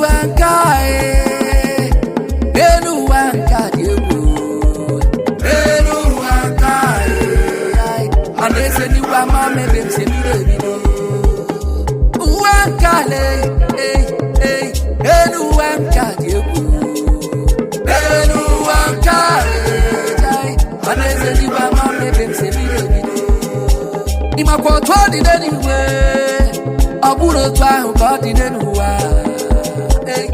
Ụwa nke a, elu ụwa nke a dị egwu. Elu ụwa nke a, a na-ese n'igwe ama m ebe m si ebido ebido. Ụwa nke a lee, ei ei, elu ụwa nke a dị egwu. Elu ụwa nke a, ee, a na-ese n'igwe ama m ebe m si ebido ebido. Ịmakwa otu ọ dị n'eluigwe, ọ bụrụ otu ahụ ka ọ dị n'ụwa. Ei,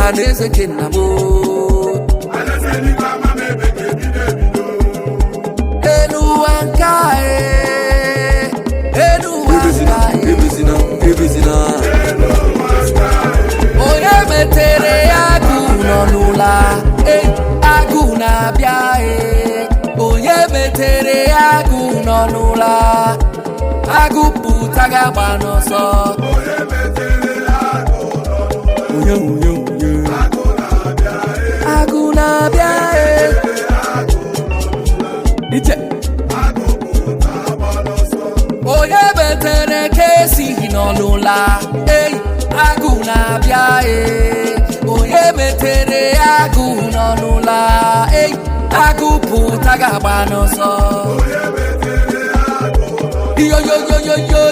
alaeze nke nna m o. Alaeze eluigwe ama m ebe ga-ebido ebido. Elu ụwa nke a, ee, elu ụwa nke Ebezina, a, ee. ebezina, ebezina. Onye metere ya agụụ nọ n'ụla, ee, agụụ na-abịa, ee. Onye metere ya agụụ nọ n'ụla, agụụ pụta ga-agba n'ọsọ. Onye metere agụụ nọ n'ụlọ. Onye, onye, onye. Agụụ na-abịa, ee. Agụụ na-abịa, ee. Ije. Agụụ pụta agba n'ọsọ. Onye metere ka esighị n'ọnụla, ei, agụụ na-abịa, ee. Onye metere agụụ n'ọnụla, ei, agụụ pụta ga-agba n'ọsọ. Onye metere agụụ nọ. Iyoyoyoyoyo.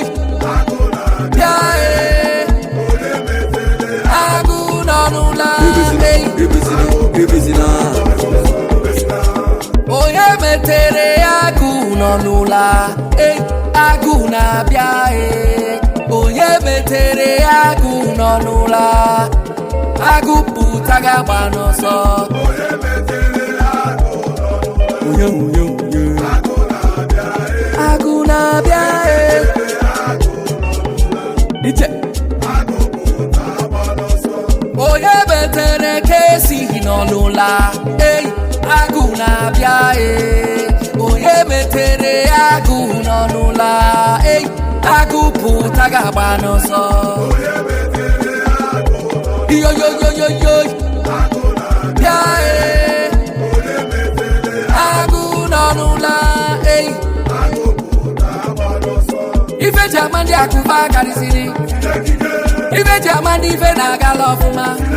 Agụụ na-abịa. Bịa, ee. Onye metere Agụụ n'ọnụla. Ebezina, Ei. ebezina, ebezina. Onye metere agụụ n'ọnụla, ei, agụụ na-abịa, ee. Onye metere agụụ n'ọnụla, agụụ pụta ga-agba n'ọsọ. Onye metere agụụ nọ n'ụlọ. Onye, onye, onye. Agụụ na-abịa, ee. Agụụ na-abịa, ee. Ije. Agụụ pụta agba n'ọsọ. Onye metere ka esighị n'ọnụla, ei, agụụ na-abịa, ee. Onye metere agụụ n'ọnụla, ei, agụụ pụta ga-agba n'ọsọ. Onye metere agụụ nọ. Iyoyoyoyoyo. Agụụ na-abịa. Bịa, ee. Onye metere Agụụ n'ọnụla, ei. Agụụ pụta agba n'ọsọ. Ife ji ama ndị akụfa karịsịrị. Jide. Ife ji ama ndị ife na-agala ọfụma.